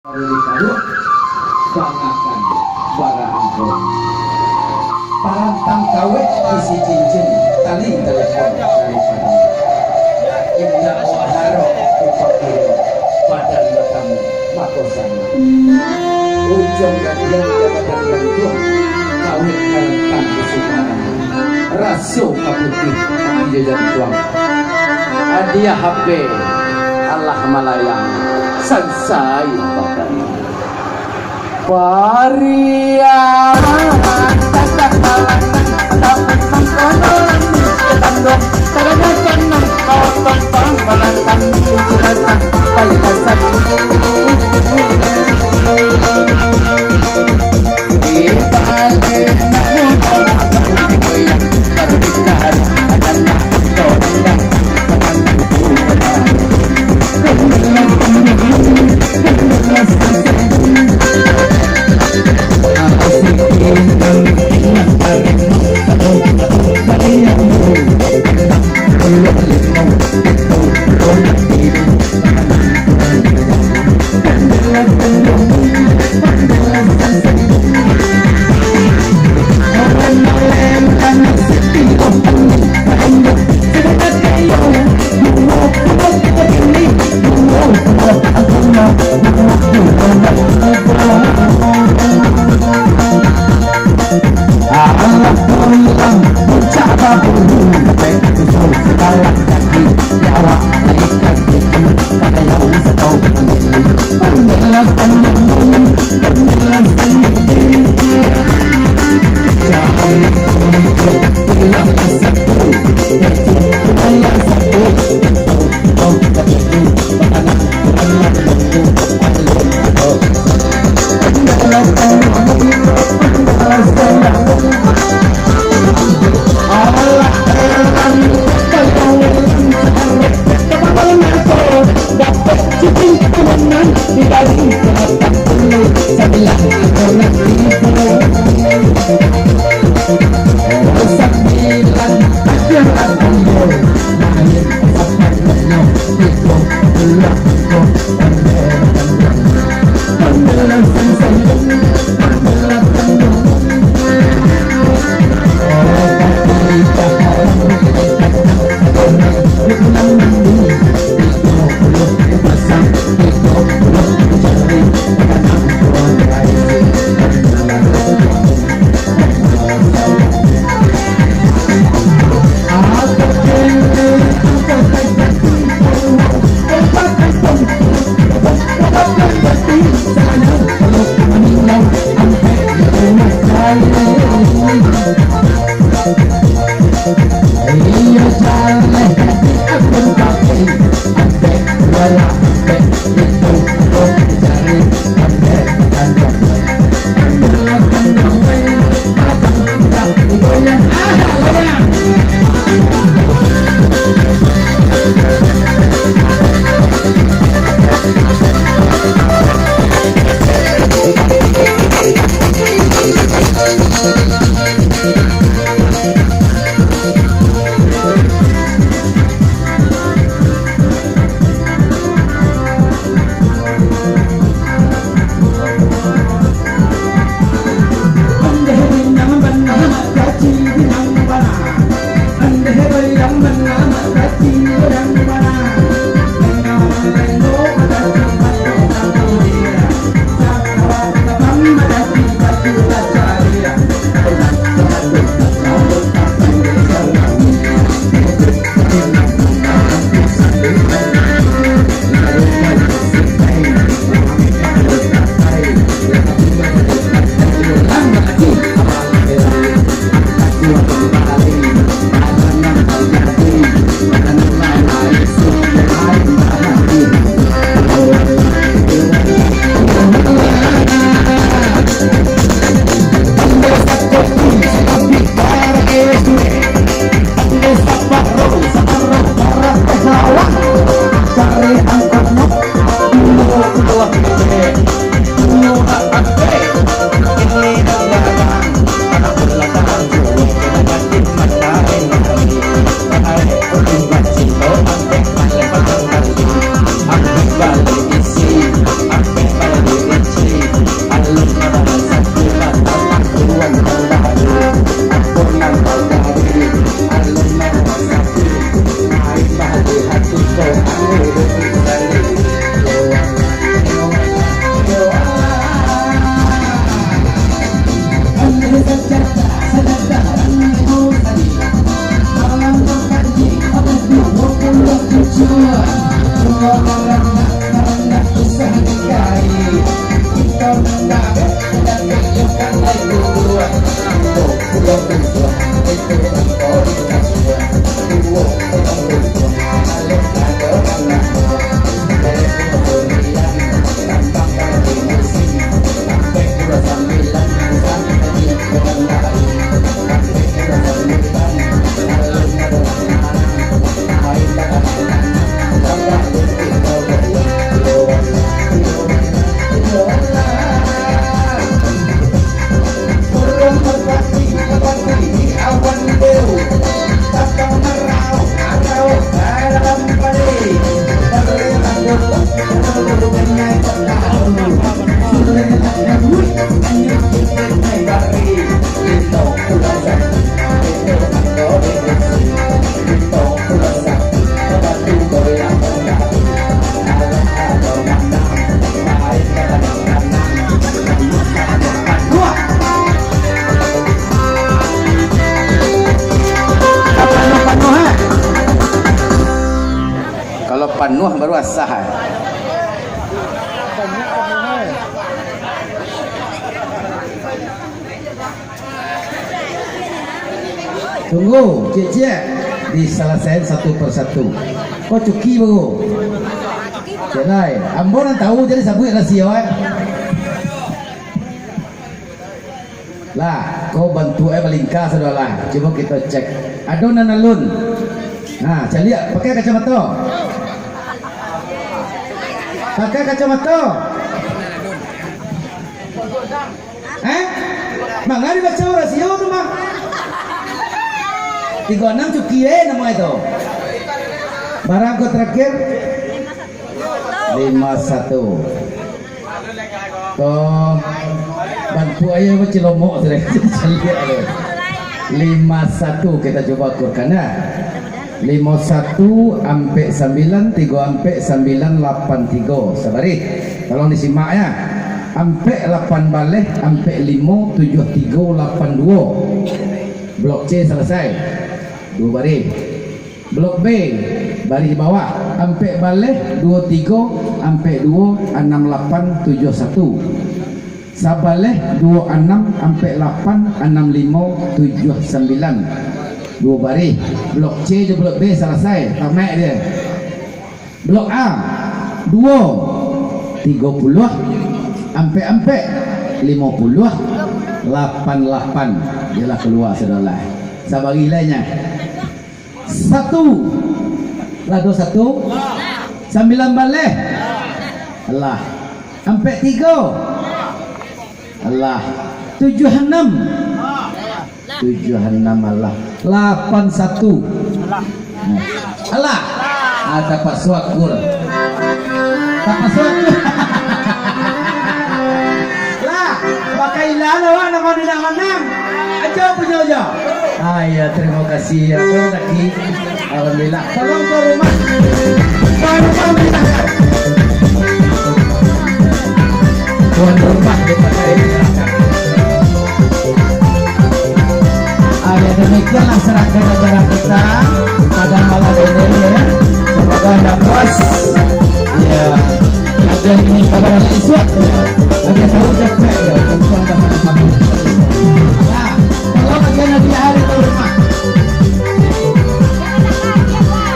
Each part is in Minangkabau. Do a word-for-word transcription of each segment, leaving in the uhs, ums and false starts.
Dari karuak, bangakan bara angko. Parantang kawek isi cincin, tali telepon dari padang. Indak waharo upakiro, badan batamu mako sama. Ujuang gadiang jabatan gantuang, kawek parantang isi parang. Raso ka putih, iyo jantuang. Hadiah H P alah malayang, sansai badan. Pariah. Kalau panuah baru asah, eh. Tunggu, ciek-ciek. Disalasaian satu persatu. Ko cuki baru. Ciek lai. Ambo nan tahu, jadi sabuik rasio, eh. Lah, ko bantuak e balingka sudah lah. Cubo kito cek. Ado nan alun. Nah, caliak, pakai kacamato. Pakai kacamato. Eh? Manga dibaco rasio tu, mah? Tigo anam cuki, eh, namo itu. Barang ko terakhir? Lima satu. Ko bantuak ayo cilomok tu deh. Caliak tu. Lima satu kita cubo akurkan, ya. Lima satu, ampek sambilan, tigo ampek, sambilan lapan tigo. Sabarih. Tolong disimak, ya. Ampek lapan baleh, ampek limo, tujuah tigo, lapan duo. Blok C salasai. Duo barih. Blok B, barih bawah, ampek baleh, duo tigo, ampek duo, anam lapan, tujuah satu. Sabaleh, duo anam, ampek lapan, anam limo, tujuah sambilan. Duo barih. Blok C jo blok B salasai, tamaik dia. Blok A, duo, tigo puluah, ampek ampek, limo puluah, lapan lapan. Iyolah kalua sudah lah. Sabarih lai nyo. Satu. Lah, duo satu. Sambilan baleh. Alah. Ampek tigo. Alah. Tujuah anam. Tujuah anam, alah. Lapan satu. Nah. Alah. Ah, tapakso akur. Tapakso akur. Lah, pakailah awak namo di nak manang. Ajo punyo ajo. Ah, iya, tarimo kasih, ya. Terima kasih. Alhamdulillah. Tolong tuan rumah. Tuan rumah beri tangan. Tuan rumah beri tangan. Ah, ya, demikianlah serangkaian acara kita pada malam ini, ya. Semoga anda puas. Ya. Ada ini pada malam esok, ya. Ada tahu capek, ya. Tentang pada malam. Nah, kalau bagian nanti hari tuan rumah.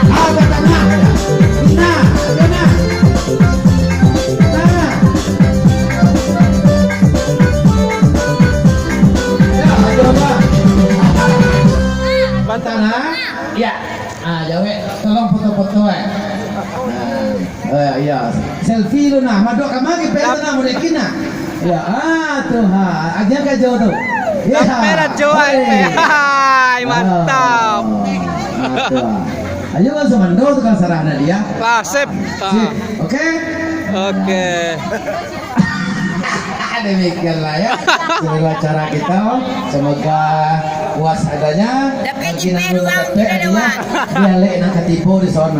Ah, ke tengah, ya. Nah, ke tengah. Nah. Ya, ayo, Pak. Bantang, ha? Ya. Ah, jawek, tolong foto-foto, eh. Nah, eh, ya. Selfie lu nah, madok ka mari, pe, nah, mudekin nah. Ya, ah, tu, ha. Aja ka jo tu. Ya. Sampai lah, jo, hai. Hai, mantap. Ah, tu, ha. Ayo langsung mando tu kan sarah nak dia. Lah, sip. Sip. Ah. Oke? Oke. Demikianlah ya. Itulah acara kita. Semoga puas adanya. Dapat. Mungkin jipen aku uang dapat juga, hadiah. Dah, Wak. Dialek nak katipu di sana.